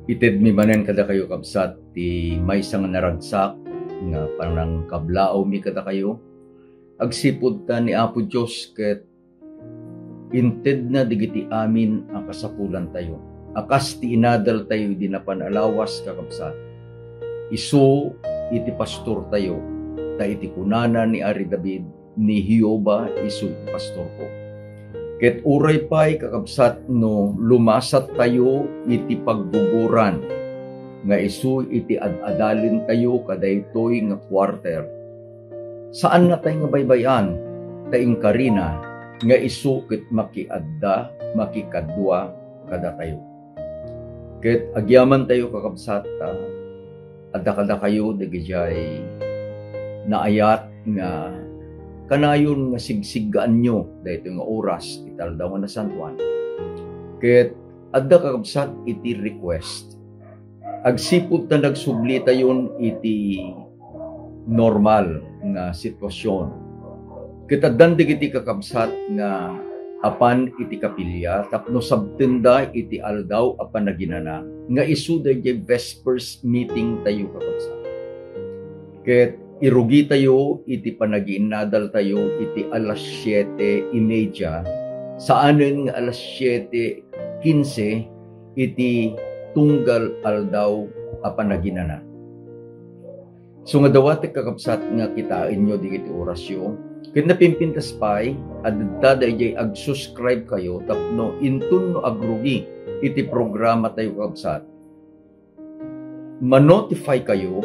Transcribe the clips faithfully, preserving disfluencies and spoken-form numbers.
Itedmi manen kadakayo, kabsat, ti maysa nga naragsak nga panangkablaawmi kadakayo. Agsipud ta ni Apo Dios ket intedna dagiti amin a kasapulantayo. A kas ti inadaltayo idi napan a lawas, kakabsat, isu iti pastortayo, ta iti kunana ni Ari David, "Ni Jehovah isu ti pastorko." Ket uray pay, kakabsat, no lumasattayo iti pagguguran nga isu iti ad-adalentayo kadaytoy nga quarter, saannatay nga baybay-an, ta inkarina nga isu ket makiadda, makikadua kadatayo. Ket agyamantayo, kakabsat, ta adda kadakayo dagijay naayat nga kanayon nga sigsiggaanyo daytoy nga oras iti Aldaw nga Nasantoan. Ket adda, kakabsat, iti request. Agsipud ta nagsublitayon iti normal nga sitwasyon, ket addan dagiti kakabsat nga apan iti kapilya tapno sabtenda iti Aldaw a Panaginana, nga isu daydiay Vespers meeting tayo, kakabsat. Ket irugitayo iti panagiinnadaltayo iti alas siete y media, saanen nga alas siete quince iti tunggal Aldaw a Panaginana. So nga dawatek, kakabsat, nga kitaenyo dagiti orasyo, ket napimpintas pay, adda daydiay ag-subscribe kayo tapno inton no agrugi iti programa tayo, kakabsat, ma-notify kayo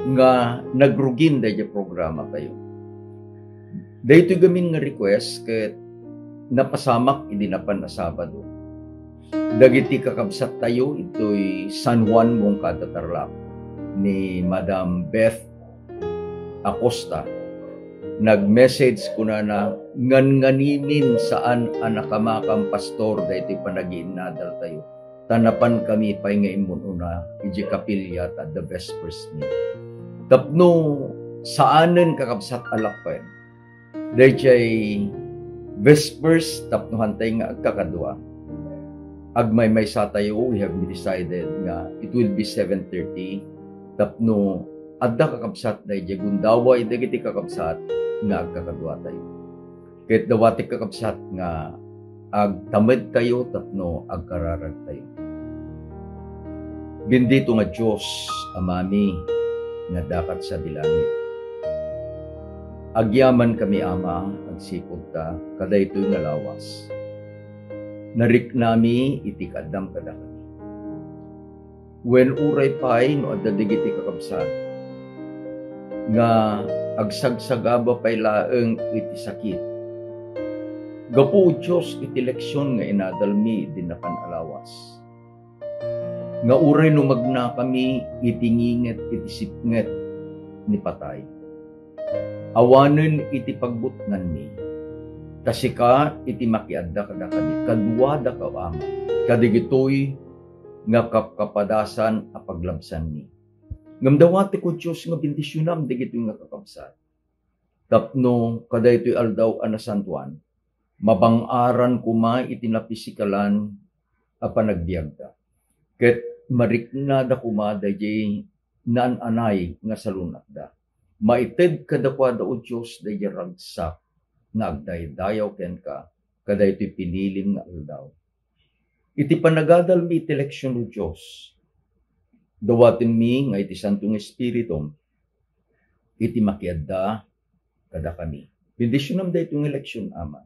nga nagrugin daydiay programa tayo. Daytoy gamin nga request ket napasamak idi napan a Sabado. Dagiti kakabsat tayo itoy San Juan, Moncada, Tarlac, ni Madam Beth Acosta, nag-message, kunana, "Nganganimin saan a nakamakam, pastor, daytoy panagiinnadal tayo, ta napan kami pay nga immun-una iti kapilya ta adda Vespers meeting." Tapno saanen, kakabsat, a lappen daydiay Vespers tapno hantay nga agkakadua, agmaymaysa tayo, we have decided nga it will be seven thirty tapno adda, kakabsat, daydiay gundaway dagiti kakabsat nga agkakadua tayo. Ket dawatek, kakabsat, nga agtamedtayo tapno agkararagtayo. Bendito nga Dios, Amami, nga dakat sadi langit, agyamankami, Ama, agsipud ta kadaytoy nga lawas, nariknami iti kaaddam kadakami. Wen uray pay no adda dagiti kakabsat nga agsagsagaba pay laeng iti sakit, gapu, O Dios, iti leksion nga inadalmi idi napan a lawas, nga uray no magnakami iti nginget iti sipnget ni patay, awanen iti pagbutnganmi, ta sika iti makiadda kadakami, kaduadakayo, Ama, kadigitoy nga kapkapadasan a paglabsanmi. Ngem dawatek, O Dios, nga bendisionam dagitoy nga kakabsat, tapno kadaytoy Aldaw a Nasantoan, mabang-aran koma iti napisikalan a panagbiagda, ket mariknada koma daydiay naan-anay nga salun-atda. Maited kadakuada, O Dios, daydiay ragsak nga agdaydayaw kenka kadaytoy pinilim nga aldaw. Iti panagadalmi iti leksion, O Dios, dawatenmi nga iti Santo nga Espiritum iti makiadda kadakami. Bendisionam daytoy nga leksion, Ama,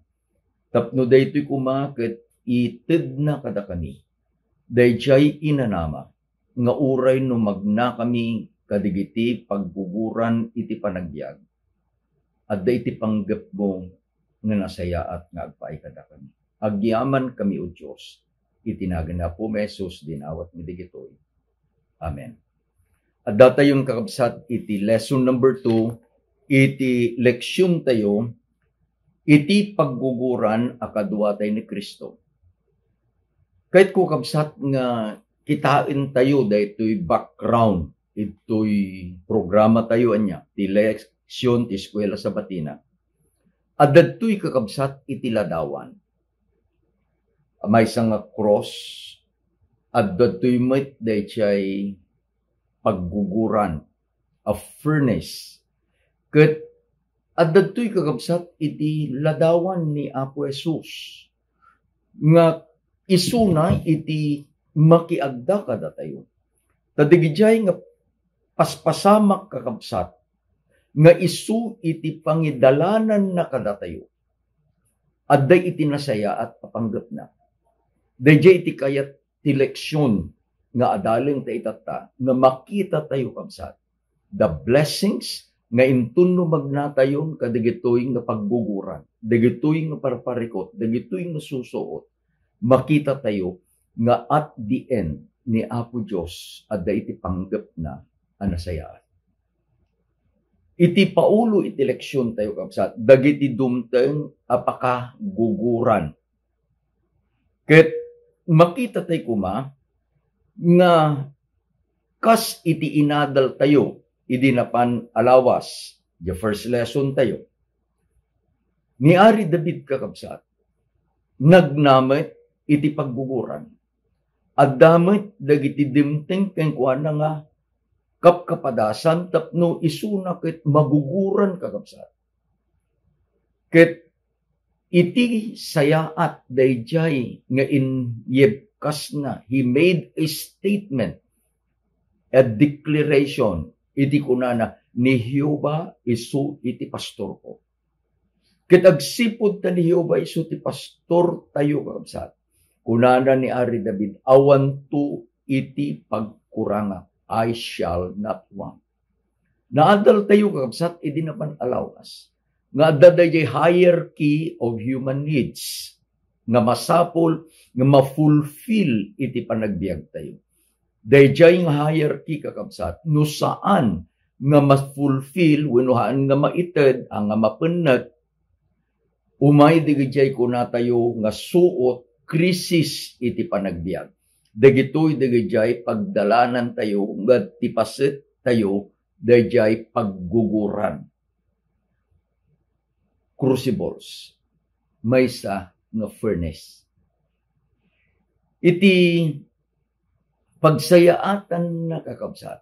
tapno daytoy koma ket itedna kadakami daydiay inanama nga uray no magnakami kadigiti pagguguran iti panagbiag, adda iti panggepmo nga nasayaat nga agpaay kadakami. Agyamankami, O Dios, iti nagan ni Apomi a Jesus, dinawatmi dagitoy. Amen. Addatayon, kakabsat, iti lesson number two, iti leksiontayo, iti pagguguran a kaduatayo ni Cristo. Kayatko, kabsat, nga kitaentayo daytoy background, itoy programatayo ania, ti leksion ti Eskuela Sabatina. Adda ditoy, kakabsat, iti ladawan. Maysa nga cross, Adda toy met dayjay pagguguran, a furnace. Ket adda toy, kakabsat, iti ladawan ni Apo Jesus nga isuna iti makiagda kadatayo. Ta dagijay nga paspasamak, kakabsat, nga isu iti pangidalananna kadatayo, adda iti nasayaat a panggepna. Dayjay iti kayat ti leksion nga adalen ta itatta, nga makita tayo, kabsat, the blessings nga inton no magnatayon kadagitoy nga pagguguran, dagitoy nga parparikot, dagitoy nga susuot, makita tayo nga at the end ni Apo Dios adda iti panggepna a nasayaat. Iti paulo iti leksion tayo, kabsat, dagiti dumteng a pakaguguran. Ket makita tayo koma nga kas iti inadal tayo idi napan a lawas, the first lesson tayo, ni Ari David, kakabsat, nagna met iti pagguguran. Adda met dagiti dimteng kenkuana nga kapkapadasan tapno isuna ket maguguran, kakabsat. Ket iti sayaat dayjay nga inyebkasna, he made a statement, a declaration, iti kunana, "Ni Jehovah isu iti pastorko." Ket agsipud ta ni Jehovah isu ti pastor tayo, kakabsat, kunana ni Ari David, "Awanto iti pagkurangak, I shall not want." Naadal tayo, kakabsat, idi napan a lawas, nga adda dayjay hierarchy of human needs nga masapul nga ma-fulfill iti panagbiag tayo. Dayjay nga hierarchy, kakabsat, no saan nga ma-fulfill wenno saan nga maited a nga mapennek, umay dagijay kunatayo nga suot, krisis iti panagbiag. Dagitoy dagijay pagdalanantayo nga ti paset tayo dayjay pagguguran. Crucibles, maysa nga furnace. Iti pagsayaatanna, kakabsat,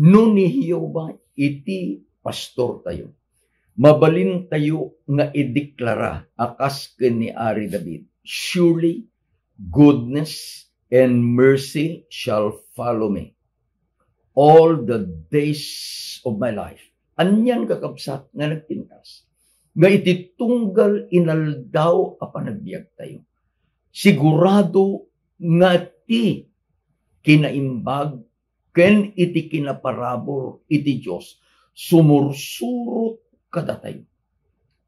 no ni Jehovah iti pastor tayo, mabalin tayo nga ideklara a kas ken ni Ari David, "Surely goodness and mercy shall follow me all the days of my life." Anian, kakabsat, nga nagpintas nga iti tunggal inaldaw a panagbiag tayo, sigurado nga ti kinaimbag ken iti kinaparabur iti Dios sumursurot kadatayo.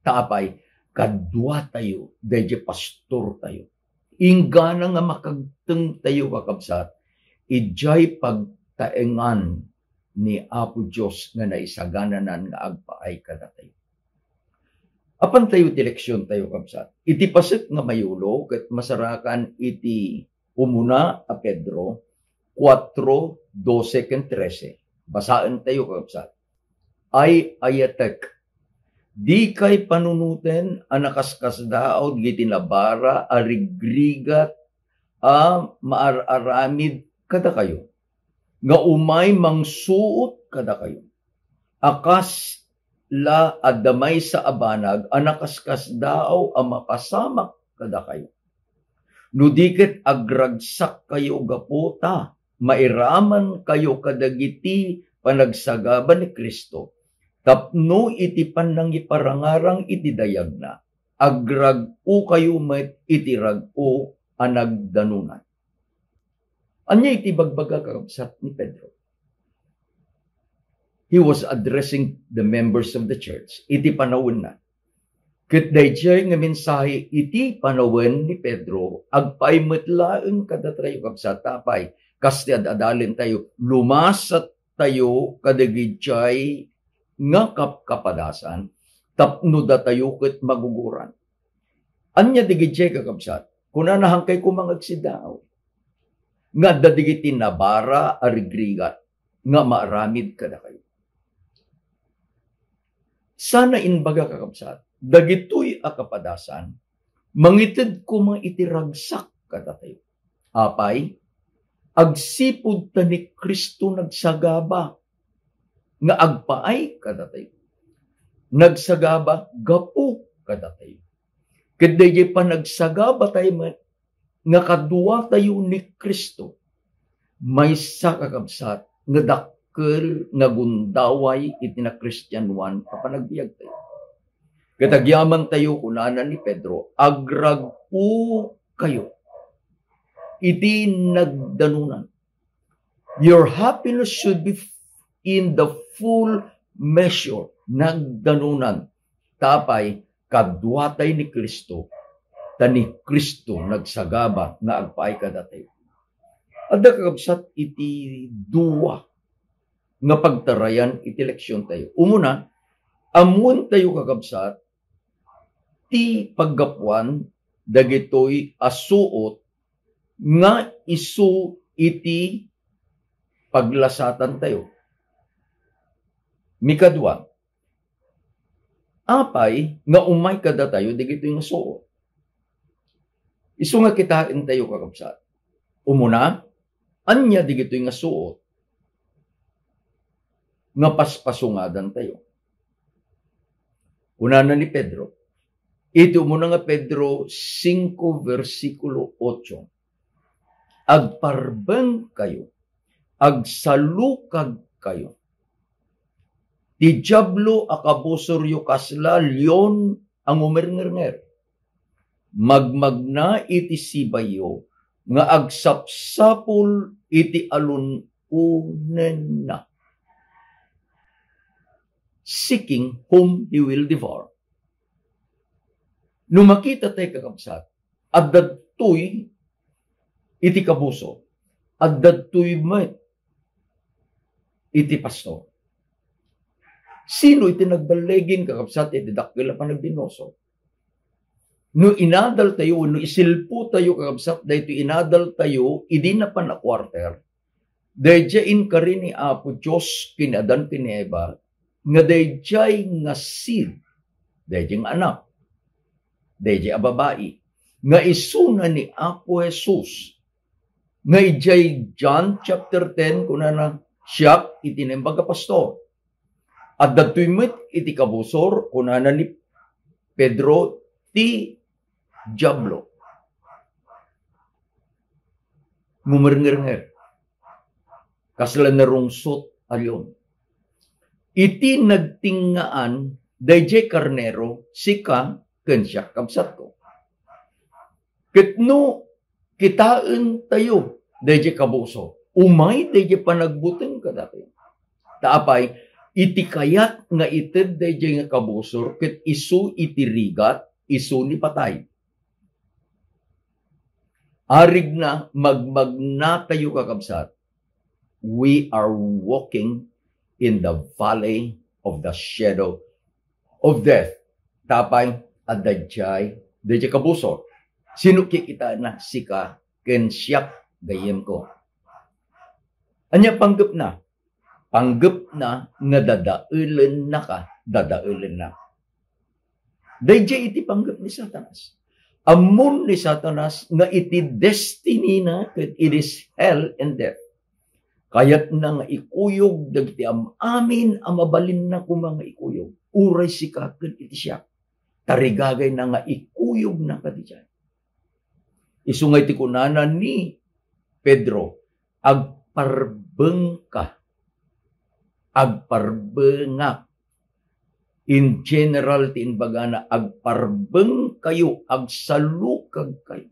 Ta apay, kaduatayo dayjay pastor tayo. Inggana nga makagteng tayo, kakabsat, idiay pagtaengan ni Apo Dios nga naisagananan nga agpaay kadatayo. Apan tayo ti leksion tayo, kabsat. Iti paset nga mayulo ket masarakan iti umuna a Pedro kuatro, dose ken trese. Basaen tayo, kabsat. Ay-ayatek, dikay panunoten a nakaskasdaaw dagiti nabara a rigrigat a maar-aramid kadakayo, nga umay mangsuot kadakayo a kas la adda maysa a banag a nakaskasdaaw a mapasamak kadakayo. No di ket agragsak-kayo gapu ta mairaman kayo kadagiti panagsagaba ni Cristo, tapno iti pannangiparangarang iti dayagna, agrag-o kayo met iti rag-o a nagdanonay. Ania iti bagbaga, kakabsat, ni Pedro? He was addressing the members of the church iti panawenna. Ket daydiay nga mensahe iti panawen ni Pedro, agpaay met laeng kadatayo, kabsat, ta apay, kas ti ad-adalen tayo, lumasat tayo kadagijay nga kapkapadasan tapno datayo ket maguguran. Ania dagijay, kakabsat? Kunana, hankay koma nga agsidaaw nga adda dagiti nabara a rigrigat nga maaramid kadakayo. Sana imbaga, kakabsat, dagitoy a kapadasan, mangited koma iti ragsak kadatayo. Apay, agsipud ta ni Cristo nagsagaba nga agpaay kadatayo. Nagsagaba gapu kadatayo. Ket daydiay panagsagabatayo met nga kaduatayo ni Cristo, maysa, kakabsat, nga dakkel nga gundaway iti nakristianoan a panagbiagtayo. Ket agyamantayo, kunana ni Pedro, agragpukayo iti nagdanunan. Your happiness should be in the full measure, nagdanunan. Ta apay, kaduatay ni Cristo, ta ni Cristo nagsagaba nga agpaay kadatayo. Adda, kakabsat, iti dua nga pagtarayan iti leksiontayo. Umuna, ammoentayo, kakabsat, ti paggapuan dagitoy a suot nga isu iti paglasatantayo. Mikadua, apay nga umay kadatayo dagitoy nga suot? Isu nga kitaentayo, kakabsat. Umuna, ania dagitoy nga suot nga paspasungadantayo? Kunana ni Pedro, iti umuna nga Pedro singko, bersikulo otso, "Agparbengkayo, agsalukagkayo. Ti Diablo a kabusoryo kasla leon a ngumerngernger. Magmagna iti sibayyo nga agsapsapul iti alun-onenna." Seeking whom he will devour. No makita tayo, kakabsat, adda daytoy iti kabusor, adda daytoy met iti pastor. Sino iti nagballigin, kakabsat, iti dakkel a panagbinuso? No inadal tayo, no isilpo tayo, kakabsat, daytoy inadal tayo idi napan a quarter, daydiay inkari ni Apo Dios ken ni Adan ken ni Eva nga daydiay nga seed, daydiay nga anak, daydiay a babai, nga isuna ni Apo Jesus, nga idiay John chapter ten, kunana, "Siak iti naimbag a pastor." Adda daytoy met iti kabusor, kunana ni Pedro, ti Diablo. Ngumerngernger. Kasla narungsot a leon. Iti nagtingngaan daydiay karnero, sika ken siak, kabsatko. Ket no kitaentayo daydiay kabusor, umay daydiay panagbuteng kadatayo. Ta apay, iti kayat nga ited daydiay nga kabusor ket isu iti rigat, isu ni patay. Arigna, magmagnatayo, kakabsat. We are walking in the valley of the shadow of death. Ta apay, adda daydiay, daydiay kabusor. Sino kikitaenna? Sika ken siak, gayyemko. Ania panggepna? Panggepna nga dadaelennaka, dadaelennak. Daydiay iti panggep ni Satanas. Ammon ni Satanas nga iti destiny na ket it is hell and death. Kayatna nga ikuyog dagiti am-amin a mabalinna koma nga ikuyog. Uray sika ken iti siak. Tarigagayna nga ikuyogna kadiay. Isu nga iti kunana ni Pedro, "Agparbengka, agparbengak." In general ti imbagana, "Agparbengkayo, agsalukagkayo."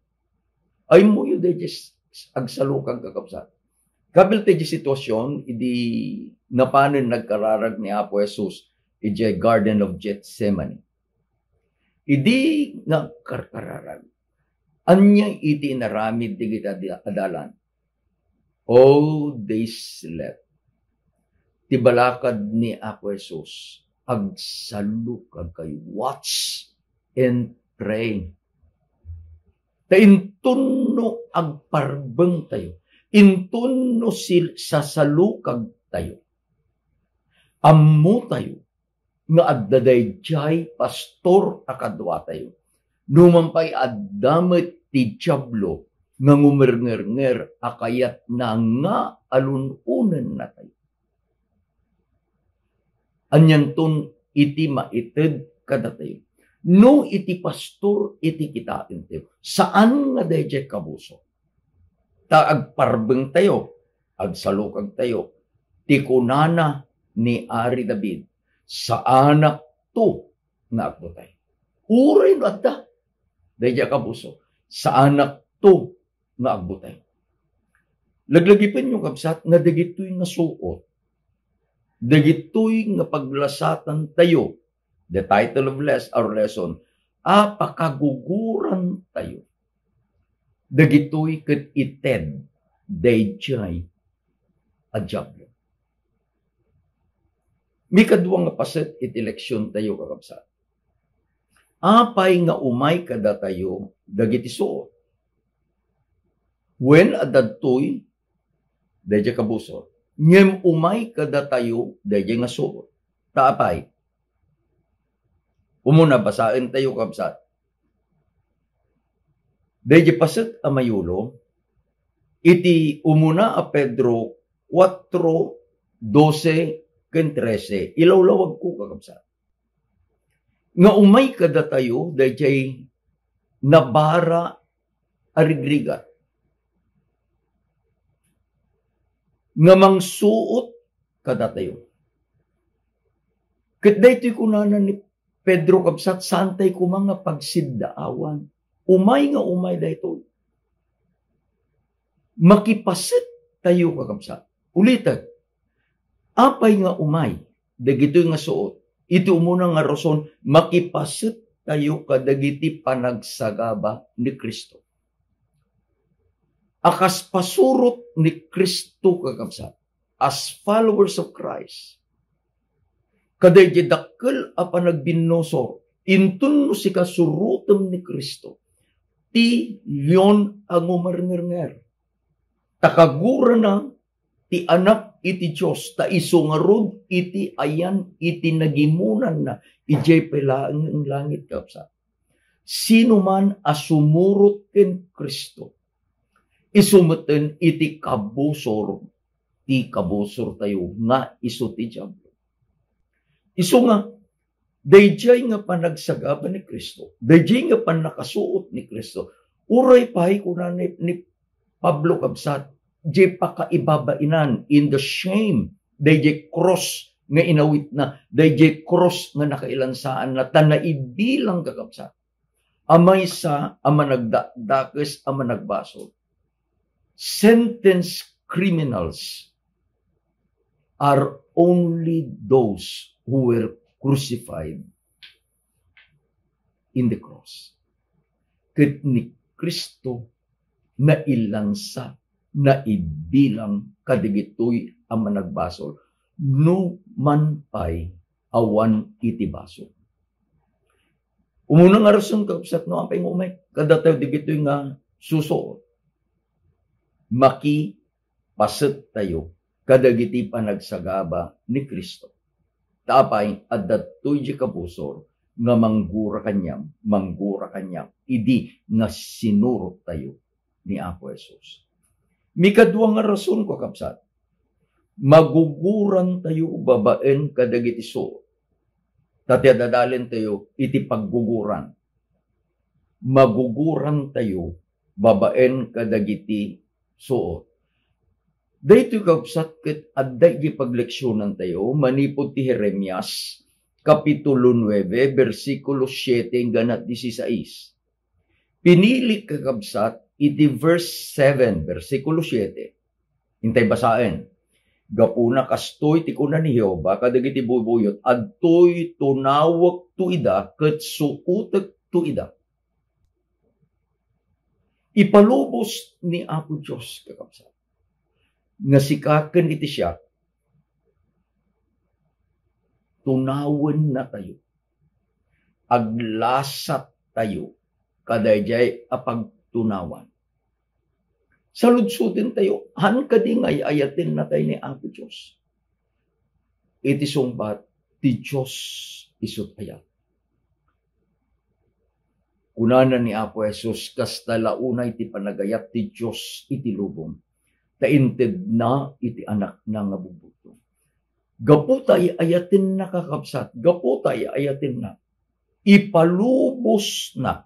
Ay, muyo daydiay s-, agsalukag, kakabsat. Kabil ti sitwasyon idi napanen nagkararag ni Apo Jesus idiay Garden of Gethsemane. Idi nagkarkararag, ania iti inaramid dagiti ad-, adalan? Oh, they slept. Ti balakad ni Apo Jesus, "Agsalukagkayo, watch and pray." Ta inton no agparbengtayo, inton no sil-, sasalukagtayo, ammotayo nga adda daydiay pastor a kaduatayo. Numan pay adda met ti Diablo, nga ngumernger a kayatna nga alun-onennatayo. Anianton iti maited kadatayo? No iti pastor iti kitaentayo, saan nga daydiay kabusor. Ta agparbengtayo, agsalukagtayo, ti kunana ni Ari David, "Saanakto nga agbuteng." Uray no adda daydiay kabusor, saanakto nga agbuteng. Laglagipenyo, kabsat, nga dagitoy nga suot, dagitoy nga paglasatantayo, the title of les-, our lesson, a pakagugurantayo. Dagitoy ket ited daydiay a Diablo. Mikadua nga paset iti leksiontayo, kakabsat. Apay nga umay kadatayo dagiti suot? Wen, adda daytoy daydiay kabusor. Ngem umay kadatayo daydiay nga suot. Ta apay? Umuna, basaentayo, kabsat. Daydiay paset a mayulo, iti umuna a Pedro kuatro, dose ken trese, ilawlawagko, kakabsat, nga umay kadatayo daydiay nabara a rigrigat nga mangsuot kadatayo. Ket daytoy kunana ni Pedro, kabsat, saantay koma nga pagsiddaawan. Umay nga umay daytoy. Makipaset tayo, kakabsat. Ulitek, apay nga umay dagitoy nga suot? Iti umuna nga rason, makipaset tayo kadagiti panagsagaba ni Cristo. A kas pasurot ni Cristo, kakabsat, as followers of Christ, kadaydiay dakkel a panagbinnusor, inton no sika surotem ni Cristo, ti leon a ngumernger. Ta kagurana ti Anak iti Dios, ta isu ngarud iti ayan iti nagimunanna idiay pay laeng langit, kabsat. Sinoman a sumurot ken Cristo, isu metten iti kabusor ti kabusortayo nga isu ti Diablo. Isu nga, daydiay nga panagsagaba ni Cristo, daydiay nga pannakasuot ni Cristo, uray pay kuna ni, ni Pablo, kabsat, diay pakaibabainan, in the shame, daydiay cross nga inawitna, daydiay cross nga nakailansaanna, ta naibilang, kakabsat, a maysa a managdakdakes a managbasol. Sentence criminals are only those who were crucified in the cross. Ket ni Cristo nailansa, naibilang kadagitoy a managbasol, no man pay awan iti basol. Umuna nga rason, kakabsat, no apay nga umay kadatayo dagitoy nga susuot, makipaset tayo kadagiti panagsagaba ni Cristo. Ta apay, adda toy di kabusor nga manggura kaniam, manggura kaniam, idi nga sinurot tayo ni Apo Jesus. Mikadua nga rason, kakabsat, maguguran tayo babaen kadagiti suot. Ta ti adadalen tayo iti pagguguran. Maguguran tayo babaen kadagiti suot. Daytoy, kakabsat, ket adda iti pagleksionan tayo manipud ti Jeremias, Kapitulo nuebe, bersikulo siete inggana dieciséis. Pinili, kakabsat, iti verse seven, bersikulo siete. Intay basaen. Gapuna kastoy ti kuna ni Jehovah kadagiti buybuyot, "Adtoy tunawekto ida ket suotekto ida." Ipalubos ni Apo Dios, kakabsat, nga sika ken iti siak, tunawennatayo, aglasattayo kadaydiay a pagtunawan. Saludsodentayo, han kadi nga ay-ayaten natay ni Apo Dios? Iti sungbat, ti Dios isut ayat. Kunana ni Apo Jesus, kasta la unay ti panagayat ti Dios iti lubong, ta intedna iti Anakna nga bugbugtong. Gapu ta ay-ayatenna, kakabsat, gapu ta ay-ayatenna, ipalubosna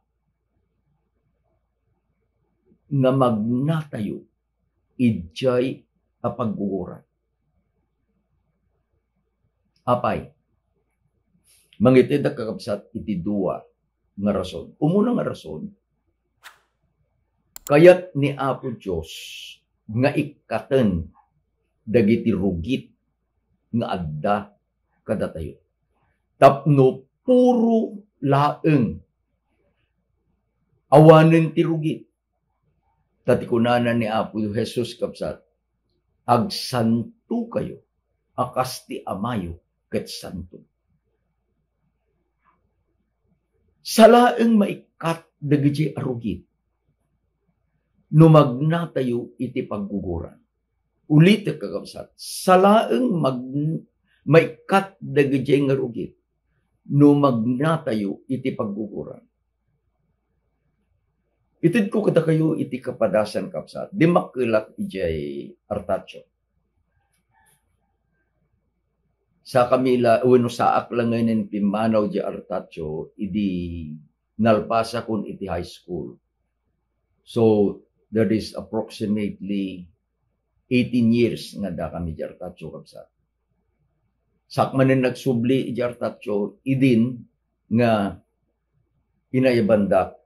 nga magnatayo idiay a pagguguran. Apay, mangitedak, kakabsat, iti dua nga rason. Umuna nga rason, kayat ni Apo Dios nga ikkaten dagiti rugit nga adda kadatayo. Tapno puro laeng awanen ti rugit. Ta ti kunana ni Apo Jesus, kabsat, "Agsantokayo a kas ti Amayo ket santo." Salaeng maikkat dagiti arugit no magnatayo iti pagguguran. Ulitek, kakabsat, salaeng mag-, maikkat dagiti nga rugit no magnatayo iti pagguguran. Itedko kadakayo iti kapadasan, kabsat. Dimmakkelak idiay Artacho. Sakami la, wenno saak la ngayen pimmanaw idiay Artacho, idi nalpasakon iti high school. So, that is approximately eighteen years nga addakami idiay Artacho, kabsat. Saak manen nagsubli idiay Artacho, idin nga inayabandak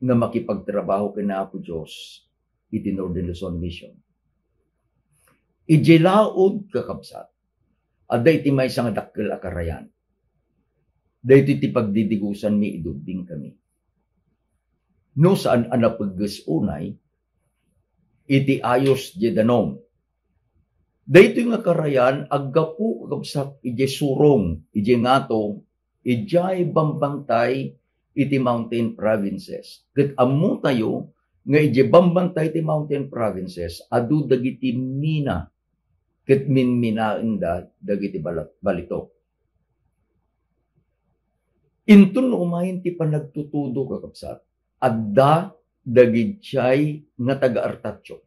nga makipagtrabaho ken Apo Dios iti Northern Luzon Mission. Idiay laud, kakabsat, adda iti maysa nga dakkel a karayan. Daytoy ti pagdidigusanmi idi ubbingkami. No saan a napegges unay, iti ayos idiay danum. Daytoy nga karayan, aggapu, kakabsat, idiay surong, idiay ngato, idiay bambantay iti mountain provinces. Ket ammotayo nga idiay bambantay iti mountain provinces, adu dagiti mina ket minminaenda dagiti bala-, balitok. Inton no umayen ti panagtutudo, kakabsat, adda dagidiay nga taga-Artacho.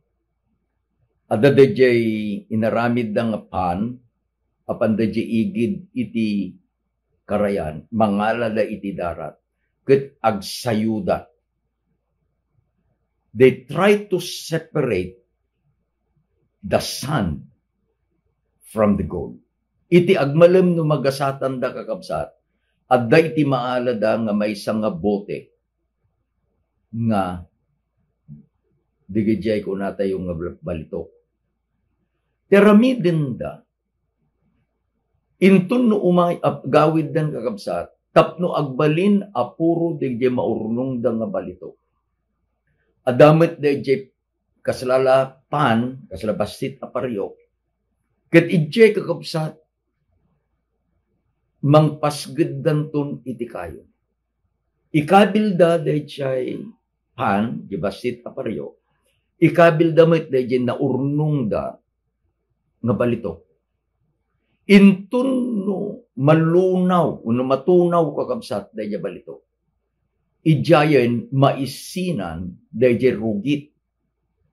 Adda daydiay inaramidda nga pan, apan daydiay igid iti karayan, mangalada iti darat, ket agsayoda. They try to separate the sand from the gold. Iti agmalem no magasatanda, kakabsat, adda iti maalada nga maysa nga bote nga digidiay kunatayo nga bal-, balitok. Ti aramidenda, inton no umay-, ap-, gawiddan, kakabsat, tapno agbalin a puro daydiay maurnongda nga balitok. Adda met daydiay kasla la pan, kasla bassit a pario. Ket idiay, kakabsat, mangpasgeddanton iti kayo. Ikabilda daydiay pan, di bassit a pario. Ikabilda met daydiay naurnongda nga balitok. Inton no malunaw, wenno matunaw, kakabsat, daydiay balitok, idiayen maisinan daydiay rugit,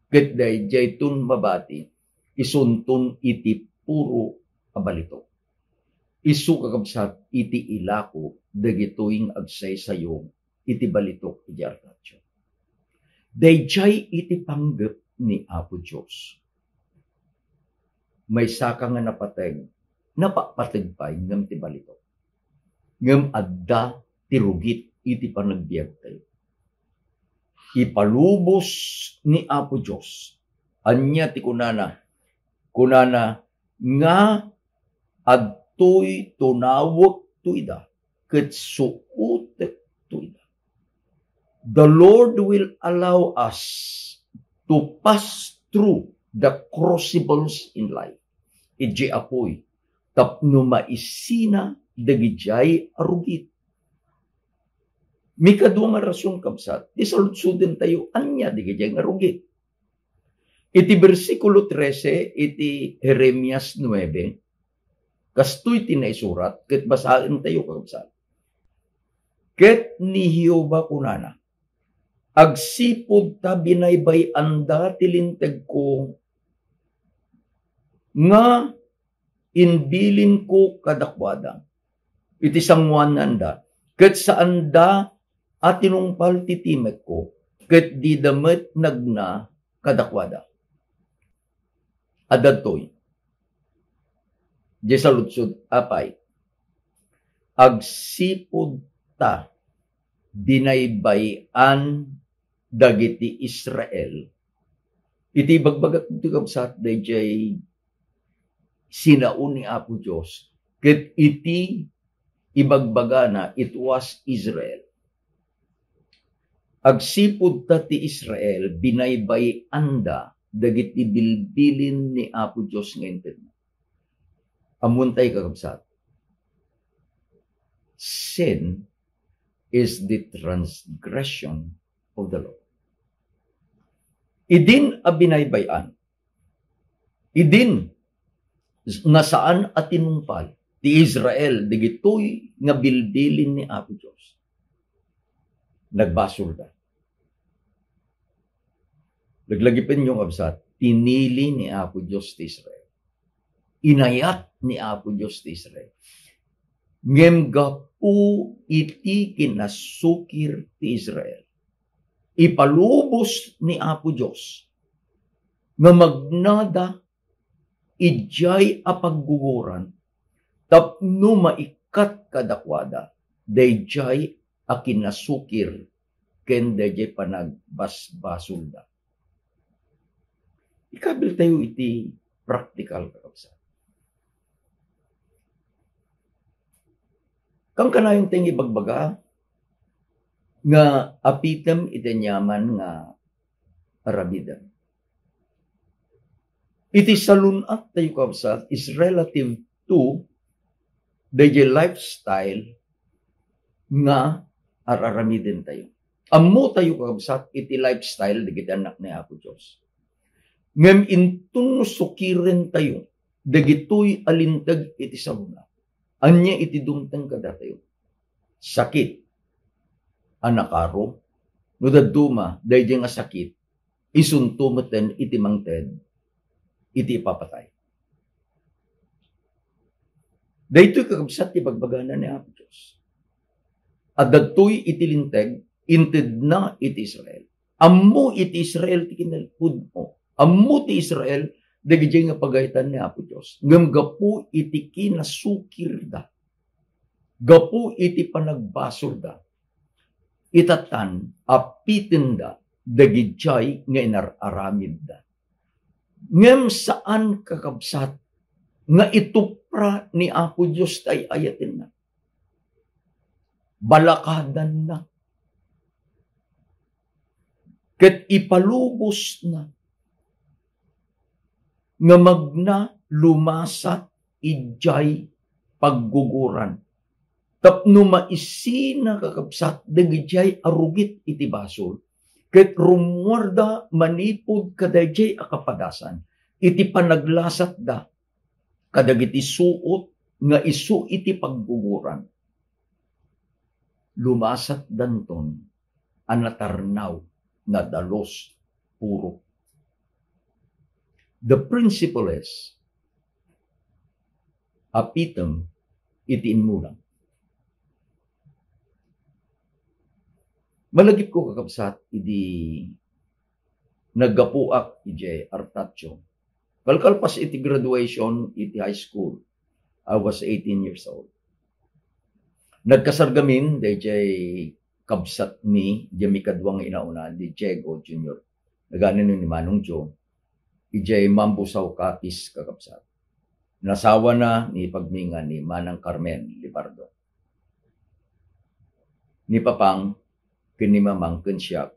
ket daydiayton mabati, isunton iti puro a balitok. Isu, kakabsat, iti ilako dagitoy nga agsaysayo iti balitok idiay Artacho. Daydiay iti panggep ni Apo Dios. Maysaka nga napateg, napapateg pay ngem ti balitok. Ngem adda ti rugit iti panagbiagtayo. Ipalubos ni Apo Dios. Ania ti kunana? Kunana nga, "Adtoy tunawekto ida, ket suotekto ida." The Lord will allow us to pass through the crucibles in life. Idiay apuy, tapno maisina dagidiay a rugit. Mikadua nga rason, kabsat, ti saludsodentayo, ania dagidiay nga rugit? Iti bersikulo trese iti Jeremias nuebe, kastoy ti naisurat, ket basaentayo, kakabsat. Ket ni Jehovah kunana, "Agsipud ta binaybay-anda ti lintegko nga imbilinko kadakuada iti sangoananda, ket saanda a tinungpal ti timekko, ket dida met nagna kadakuada." Adda ditoy, di saludsod, apay, agsipud ta binaybay-an dagiti Israel. Iti ibagbagak ditoy, kabsat, daydiay sinao ni Apo Dios, ket iti ibagbagana, it was Israel. Agsipud ta ti Israel, binaybay-anda dagiti bilbilin ni Apo Dios nga intedna. Ammontay, kakabsat, sin is the transgression of the law. Idin a binaybay-an, idin nga saan a tinungpal ti Israel dagitoy nga bilbilin ni Apo Dios, nagbasolda. Laglagipenyo, kabsat, pinili ni Apo Dios ti Israel. Inayat ni Apo Dios ti Israel. Ngem gapu iti kinasukir ti Israel, ipalubos ni Apo Dios nga magnada idiay a pagguguran tapno maikkat kadakuada daydiay a kinasukir ken daydiay panagbasbasolda. Ikabiltayo iti praktikal, kakabsat. Kankanayon ti ibagbaga nga apitem iti aniaman nga aramidem. Iti salun-attayo, kabsat, is relative to daydiay lifestyle nga ar-aramidentayo. Ammotayo, kakabsat, iti lifestyle dagiti annak ni Apo Dios. Ngem inton no sukirentayo dagitoy a linteg iti saluna, ania iti dumteng kadatayo? Sakit a nakaro. No dadduma daydiay nga sakit, isunto metten iti mangted iti ipapatay. Daytoy, kakabsat, ti bagbagana ni Apo Dios. Adda ditoy iti linteg, intedna iti Israel. Ammo iti Israel ti kinalpudno. Ammo ti Israel dagiti nga pagayitan ni Apo Dios. Ngem gapu iti kinasukirda, gapu iti panagbasolda, itatan, apitenda dagidiay nga inar-aramidda. Ngem saan, kakabsat, nga itupra ni Apo Dios ti ay-ayatenna. Balakadanna. Ket ipalubosna nga magna lumasat idiay pagguguran. Tapno maisina, kakabsat, dagidiay a rugit iti basol, ket rummuarda manipud kadaydiay a kapadasan iti panaglasatda kadagiti suot nga isu iti pagguguran. Lumasatdanton a natarnaw, nadalus, purok. The principle is, apitem iti immulam. Malagipko, kakabsat, idi naggapuak idiay Artatio. Kalkalpas iti graduation iti high school, I was eighteen years old. Nagkasargamin daydiay kabsatmi, diay mikadua nga inauna, di Diego Junior. Nagani ni Manong Joe, idiay Mambusao, Capiz, kakabsat. Nasawana ni pagminga ni Manang Carmen Libardo. Ni Papang ken ni Mamang ken siak,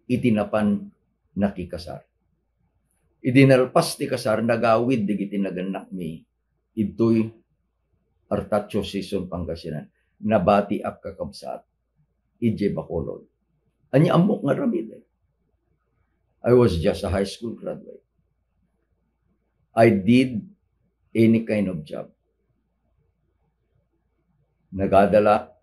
iti napan nakikasar. Idi nalpas ti kasar, nagawid dagiti nagannakmi idtoy Artatio Sison, Pangasinan. Nabatiak, kakabsat, idiay Bacolod. Ania ammok nga aramiden? I was just a high school graduate. I did any kind of job. Nagadala,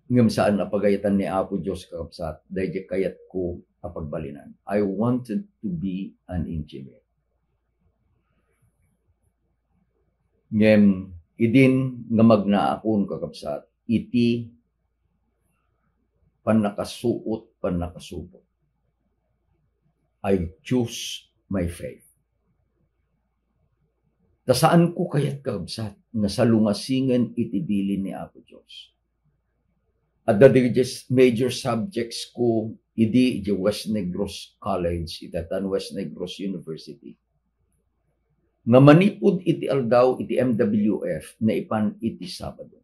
Ngem saan a pagayatan ni Apo Dios, kakabsat, daydi kayatko a pagbalinan. I wanted to be an engineer. Ngem idin nga magnaakon, kakabsat, iti pannakasuot, pannakasubok, I choose my faith. Ta saanko kayat, kakabsat, nga salungasingen iti bilin ni Apo Dios. Adda dagiti major subjects ko idi, idi West Negros College, iti atan West Negros University, nga manipud iti aldaw iti M W F, naipan iti Sabado.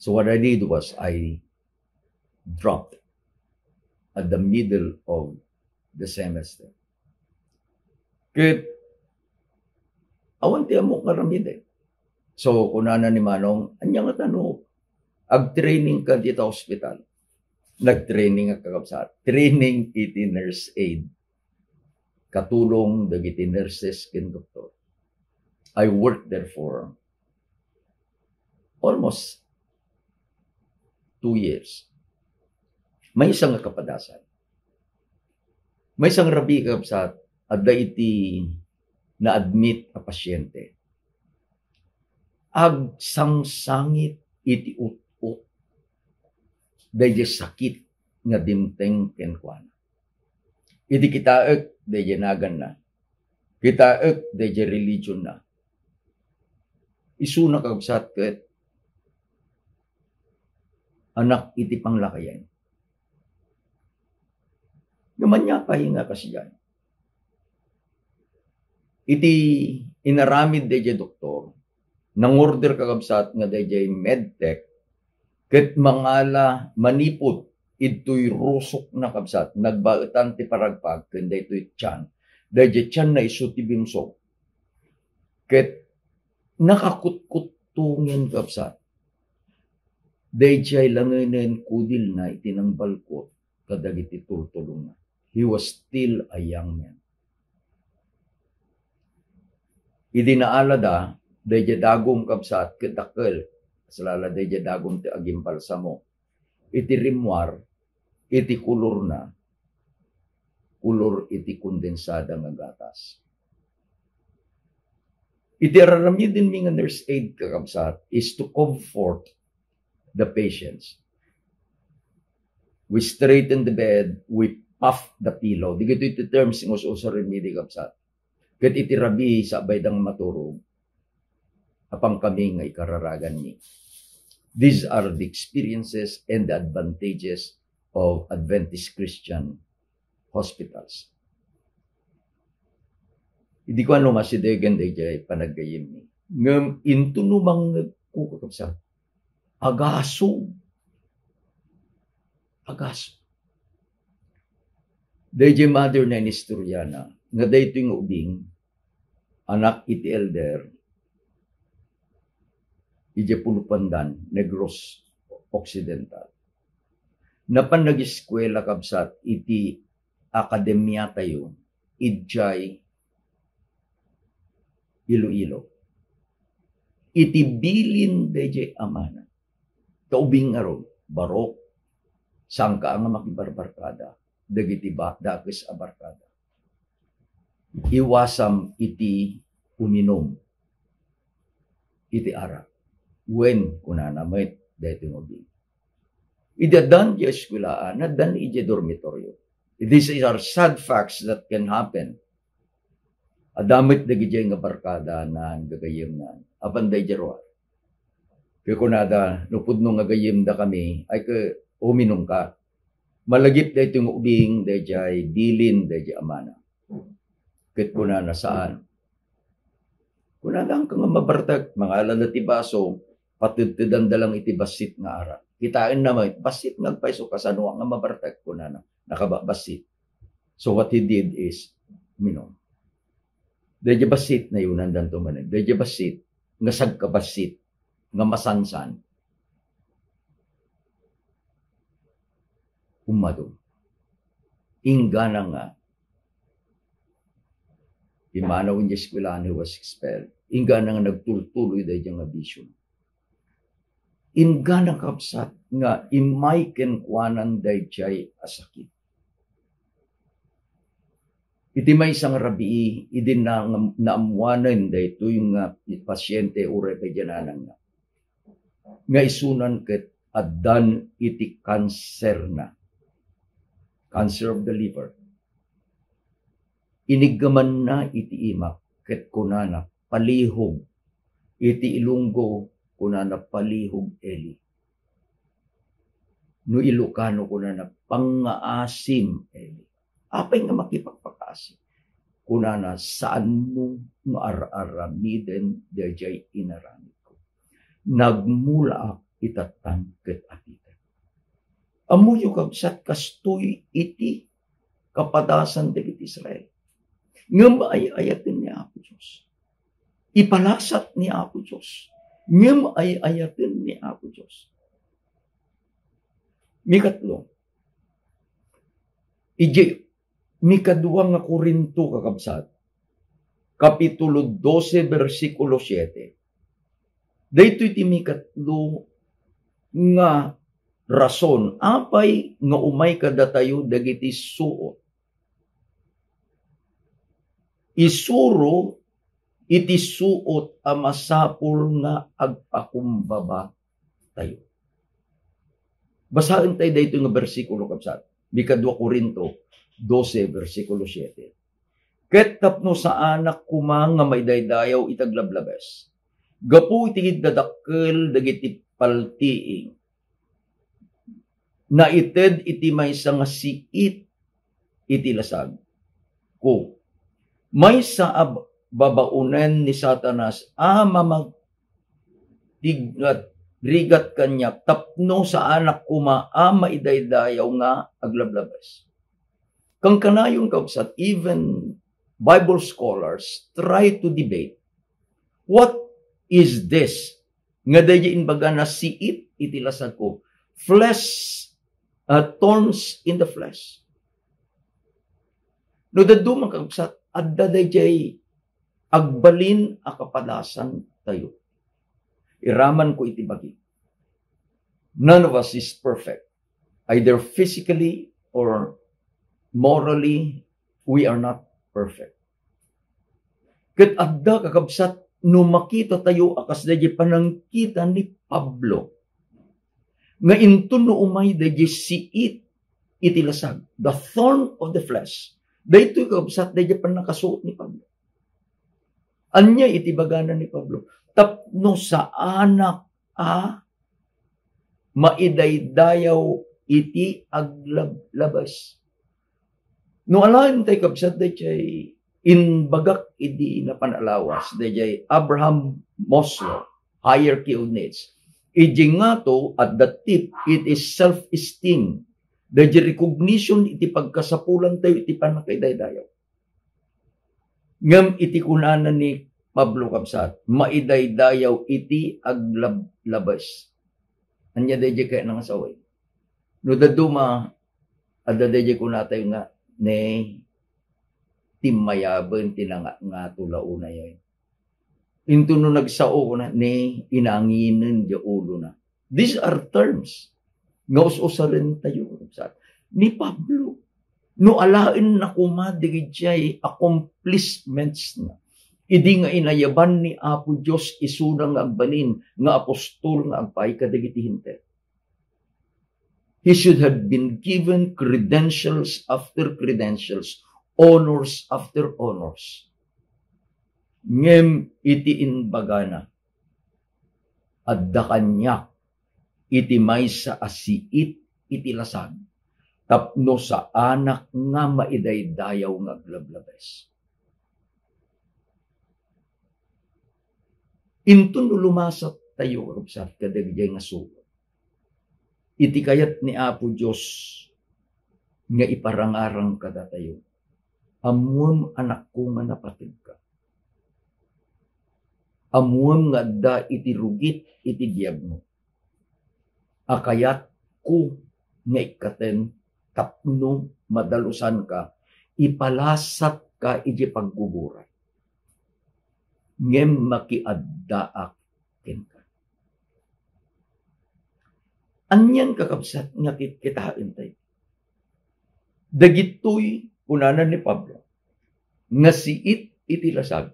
So what I did was I dropped at the middle of the semester. Ket awan ti ammok nga aramid, eh. So, kunana ni Manong, "Ania ngata no agtraining ka dita hospital?" Nagtraining, kakabsat. Training iti nurse aid. Katulong dagiti nurses ken doktor. I worked there for almost two years. Maysa nga kapadasan. Maysa nga rabii, kakabsat, adda iti na-admit a pasyente. Agsangsangit iti ut-ot daydi sakit nga dimteng kenkuana. Idi kitaek daydi naganna, kitaek daydi religionna, isuna, kakabsat, ket anak iti panglakayen. Ngem ania pay nga kasdiay? Iti inaramid daydi doktor, nangorder, kakabsat, nga daydi medtech ket mangala manipud idtoy rusokna, kabsat, nagbaetan ti paragpag ken daytoy tiyan. Daydi tiyanna isu ti bimsog. Ket nakakutkuttungen, kabsat, daydiay langenen kudilna iti nangbalkot kadagiti tultulongna. He was still a young man. Idi naalada, daydi dagum, kabsat, ket dakkel. Kasla la daydi dagum ti agimbalsamo. Iti rimmuar, iti kolorna, kolor iti kondensada nga gatas. Iti ar-aramidenmi nga nurse aid, kakabsat, is to comfort the patients. We straighten the bed, we puff the pillow. Dagitoy ti terms nga us-usarenmi idi, kabsat. Ket iti rabii, sakbay da nga maturog, apan kami nga ikararaganmi. These are the experiences and the advantages of Adventist Christian hospitals. Idi ko ano, masidegen daydiay panaggayemmi. Ngem inton umangngegko, kakabsat, agasog. Agasog. Daydiay mother na inistoriana nga daytoy nga ubing, anak iti elder, idiay Pulupandan, Negros Occidental. Napan nagiskuela, kabsat, iti akademiatayo idiay Iloilo. Iti bilin daydiay amana. Ta ubing ngarud, barok, sangka nga makibarbarkada dagiti ba-, dakes a barkada. Iwasam iti uminum iti arak. Wen, kunana met daytoy nga ubing. Idi addan diay eskuelaan, addan idiay dormitorio. These are sad facts that can happen. Adda met dagidiay nga barkada naan gagayyemnan. Apan daydiay ruar. Ket kunada, "No pudno nga gayyemdakami, ay ket uminumka." Malagip daytoy nga ubing, daydiay bilin, daydiay amana. Ket kunana, "Saan." Kunana, "Haanka nga mabartek." Mangalada ti baso, patedtedanda lang iti bassit nga arak. Kitaenna met, bassit nga agpayso, "Kasanoak nga mabartek?" kunana. Nakaba-, bassit. So what he did is, uminum. Daydiay bassit, nayunandanto manen. Daydiay bassit, nga sagkabassit, nga masansan. Ummadum. Inggana nga, pimmanaw idiay eskuelaan, he was expelled. Inggana nga nagtultuloy daydiay nga bisio. Inggana, kabsat, nga immay kenkuanan daydiay a sakit. Iti maysa nga rabii, idi na, naammoanen daytoy nga pasiente uray pay diay nanangna, nga isunan ket addan iti kanserna, cancer of the liver. Iniggamanna iti imak ket kunana, "Palihog." Iti ilunggo, kunana, "Palihog, Eli." No Ilocano, kunana, "Pangngaasim, Eli." Apay nga makipagpakaasi? Kunana, "Saanmo nga ar-aramiden daydiay inaramidko. Nagmulaak itattan ket apiten." Ammoyo, kabsat, kastoy iti kapadasan dagiti Israel. Ngem ay-ayaten ni Apo Dios. Ipalasat ni Apo Dios. Ngem ay-ayaten ni Apo Dios. Mikatlo, iti mikadua nga Corinto, kakabsat, Kapitulo dose, bersikulo siete. Daytoy ti mikatlo nga rason apay nga umay kadatayo dagiti suot. Isuro iti suot a masapul nga agpakumbaba tayo. Basaen tayo daytoy nga bersikulo, kabsat. Mikadua Corinto dose, bersikulo siete. "Ket tapno saanak koma nga maidaydayaw iti aglablabes, gapu iti kiddadakkel dagiti paltiing, naited iti maysa nga siit iti lasag ko, maysa a babaonen ni Satanas a mamag-, rigat, rigat kaniak tapno saanak koma a maidaydayaw nga aglablabes." Kankanayon, kabsat, even Bible scholars try to debate, "What is this nga daydiay imbagana siit iti lasag ko? Flesh, uh, thorns in the flesh." No dadduma, kabsat, adda daydiay agbalin a kapadasan tayo. Iraman ko iti bagi. None of us is perfect. Either physically or morally, we are not perfect. Ket adda, kakabsat, no makita tayo a kas daydiay panangkita ni Pablo, nga inton no umay daydiay siit iti lasag, the thorn of the flesh, daytoy, kakabsat, daydiay pannakasuot ni Pablo. Ania iti bagana ni Pablo? Tapno saanak a maidaydayaw iti aglablabes. No alaen tay, kabsat, daydiay imbagak idi napan a lawas, daydiay Abraham Maslow, hierarchy of needs. Idi ngato, at the tip, it is self-esteem. Daydiay recognition iti pagkasapulan tayo iti pannakaidaydayaw. Ngem iti kunana ni Pablo, kabsat, maidaydayaw iti aglablabes. Ania daydiay kayatna nga sawen? No dadduma, adda daydiay kunatayo nga, ne, timmayaben ti nangato la unayen. Inton no nagsao, kuna, ne, inanginen diay ulona. These are terms nga us-usaren tayo, kabsat. Ni Pablo, no alaenna koma dagiti accomplishments na, idi nga inayaban ni Apo Dios isuna nga agbalin nga apostol nga agpaay kadagiti Hentil. He should have been given credentials after credentials, honors after honors. Ngem iti imbagana, adda kaniak iti maysa a siit iti lasag, tapno saanak nga maidaydayaw nga aglablabes. Inton no lumasat tayo, kabsat, kadagiti nga suot, iti kayat ni Apo Dios nga iparangarang kadatayo, "Ammoem, anakko, nga napateg ka. Ammoem nga adda iti rugit iti biagmo. A kayatko nga ikkaten tapno madalusanka, ipalasatka iti pagguguray. Ngem makiaddaak kenka." Anian, kakabsat, nga kitkitaentayo? Dagitoy kunana ni Pablo nga siit iti lasag,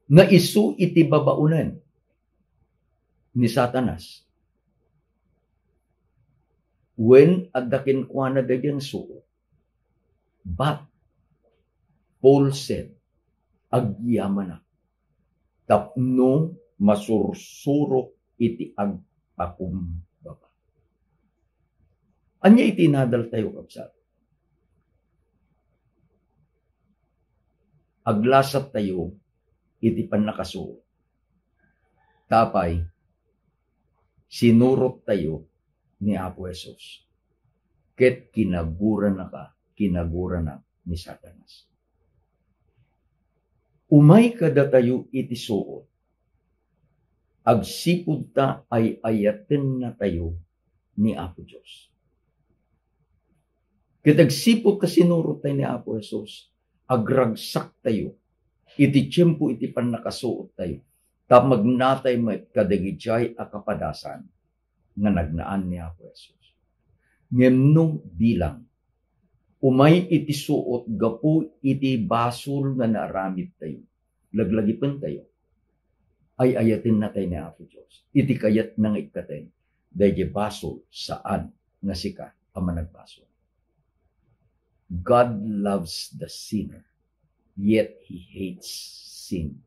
nga isu iti babaonen ni Satanas. Wen, adda kenkuana daydiay suot. But Paul said, "Agyamanak tapno masursurok iti agpakumbaba." Ania iti inadaltayo, kabsat? Aglasattayo iti pannakasuot. Tapay, sinurottayo ni Apo Jesus. Ket kinaguranaka, kinaguranak ni Satanas. Umay kadatayo iti suot, agsipud ta ay-ayatennatayo ni Apo Dios. Ket agsipud ta sinurottayo ni Apo Jesus, agragsaktayo iti tiempo iti pannakasuottayo, ta magnatay met kadagidiay a kapadasan nga nagnaan ni Apo Jesus. Ngem no bilang, umay iti suot gapu iti basol nga naaramidtayo, laglagipentayo, ay-ayatennatayo ni Apo Dios iti kayatna nga ikkaten daydiay basol, saan nga sika a managbasol. God loves the sinner, yet He hates sin.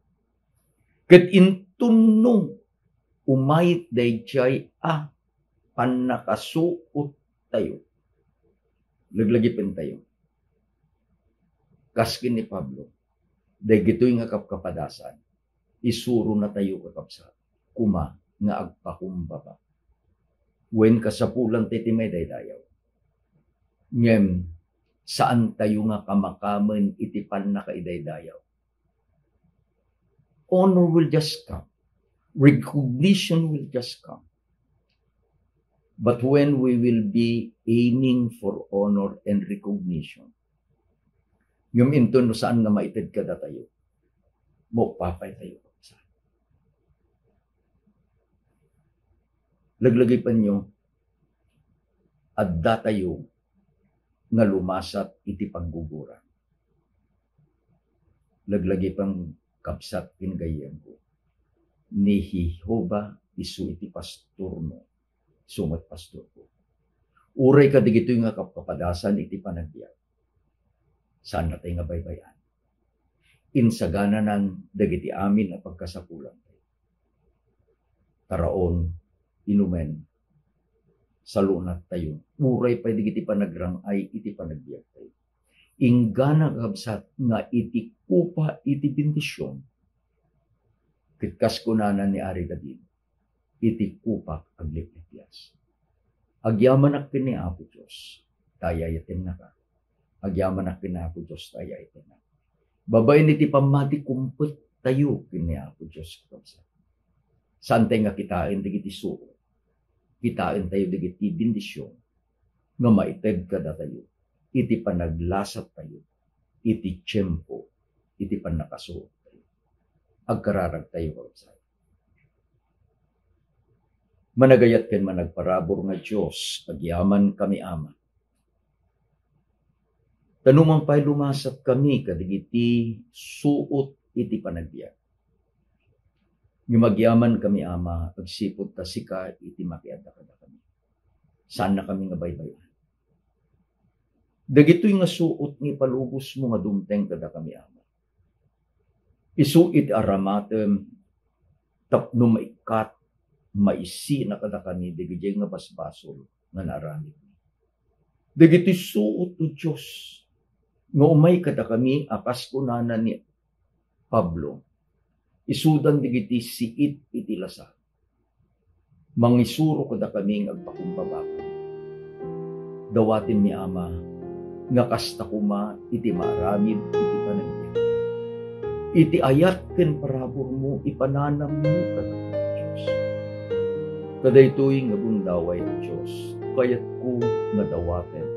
Ket inton no umay daydiay a pannakasuottayo, laglagipentayo, kas ken ni Pablo, dagitoy nga kapkapadasan, isuronatayo, kakabsat, koma nga agpakumbaba. Wen, kasapulantayo ti maidaydayaw. Ngem, saantayo nga kamakamen iti pannakaidaydayaw. Honor will just come. Recognition will just come. But when we will be aiming for honor and recognition, ngem inton no saan nga maited kadatayo, maupapaytayo. Laglagipenyo, addatayo nga lumasat iti pagguguran. Laglagipen, kabsat ken gayyemko, ni Jehovah isu iti pastormo, isu met pastorko. Uray kadagitoy nga kapkapadasan iti panagbiag, saannatay nga baybay-an. Insagananan dagiti amin a pagkasapulan. Taraon, inumen, salunatayo, uray pay dagiti panagrang-ay iti panagbiagtayo. Inggana, kabsat, nga iti kopa iti bendision, ket kas kunana ni Ari David, "Iti kopak agliplipias." Agyamanak ken ni Apo Dios, ta ay-ayatennaka. Agyamanak ken ni Apo Dios, ta ay-ayatennaka. Babaen iti pammati, kumpettayo ken ni Apo Dios, kabsat. Saantayo nga kitaen dagiti suot. Kitaentayo dagiti bendision nga maited kadatayo iti panaglasattayo iti tiempo iti pannakasuottayo. Agkararagtayo, kabsat. Managayat ken managparabur nga Dios, agyamankami, Ama. Ta numan pay lumasatkami kadagiti suot iti panagbiag, ngem agyamankami, Ama, agsipud ta sika iti makiadda kadakami. Saannakami nga baybay-an. Dagitoy nga suot nga ipalubosmo nga dumteng kadakami, Ama, isu iti aramatem tapno maikkat, maisina kadakami dagiti nga basbasol nga naaramidmi. Dagiti suot, O Dios, nga umay kadakami a kas kunana ni Pablo, isudan dagiti siit iti lasag. Mangisuro kadakami nga agpakumbaba. Dawatenmi, Ama, nga kasta koma iti maaramid iti panagbiag. Iti ayat ken paraburmo, ipananammo kadakami, Dios. Kadaytoy nga gundaway, Dios, kayatko nga dawaten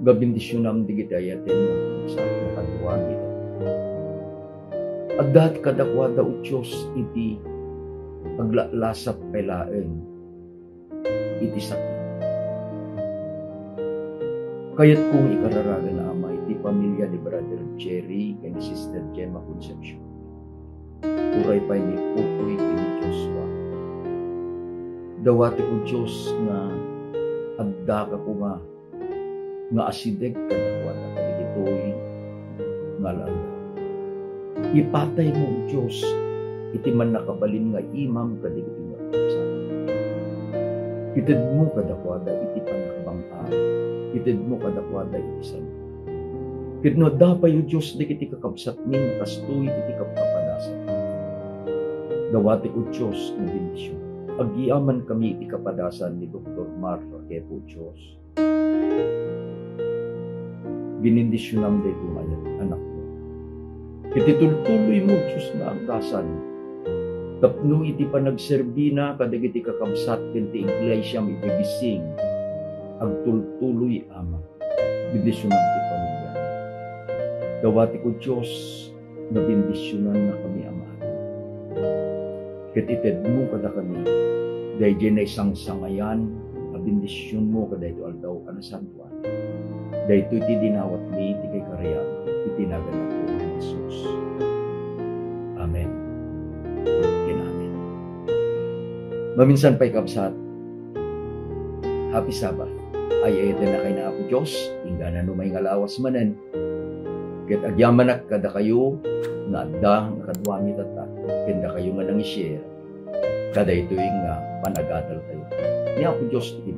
nga bendisionam dagiti ayaten nga kabsat nga kaduami. Adda kadakuada, O Dios, iti aglalasat pay laeng iti sakit. Kayatko nga ikararagan, Ama, iti pamilia ni Brother Jerry ken ni Sister Gemma Concepcion. Uray pay ni Utoy ken ni Joshua. Dawatiko, Dios, nga addaka koma nga asideg kadakuada kadagitoy nga aldaw. Ipataymo, Dios, iti mannakabalin nga imam kadagiti nga kabsat. Itedmo kadakuada iti pannakabang-at. Itedmo kadakuada iti sangoan. Ket no adda pay, O Dios, dagiti kakabsatmi nga kastoy iti kapkapadasan, dawatek, O Dios, nga bendision. Agyamankami iti kapadasan ni Doktor Mar Raquepo, O Dios. Binindisionam daytoy nga anakmo. Iti tultuloymo, Dios, nga aggasan tapno iti panagserbina kadagiti kakabsat ken ti iglesiam iti Bising, agtultuloy, Ama. Bendisionam ti pamiliam. Dawatek, O Dios, nga bendisionannakami, Ama. Ket itedmo kadakami daydiay naisangsangayan a bendisionmo kadaytoy aldaw a nasantoan. Daytoy ti dinawatmi iti kaikariam iti nagan ni Apo Jesus. Amen ken amen. Maminsan pay, kabsat, Happy Sabbath. Ay-ayatennakay ni Apo Dios, inggana no may nga lawas manen. Ket agyamanak kadakayo nga adda nga kaduami tatta, ken dakayo nga nangi-share kadaytoy nga panagadaltayo. Ni Apo Dios iti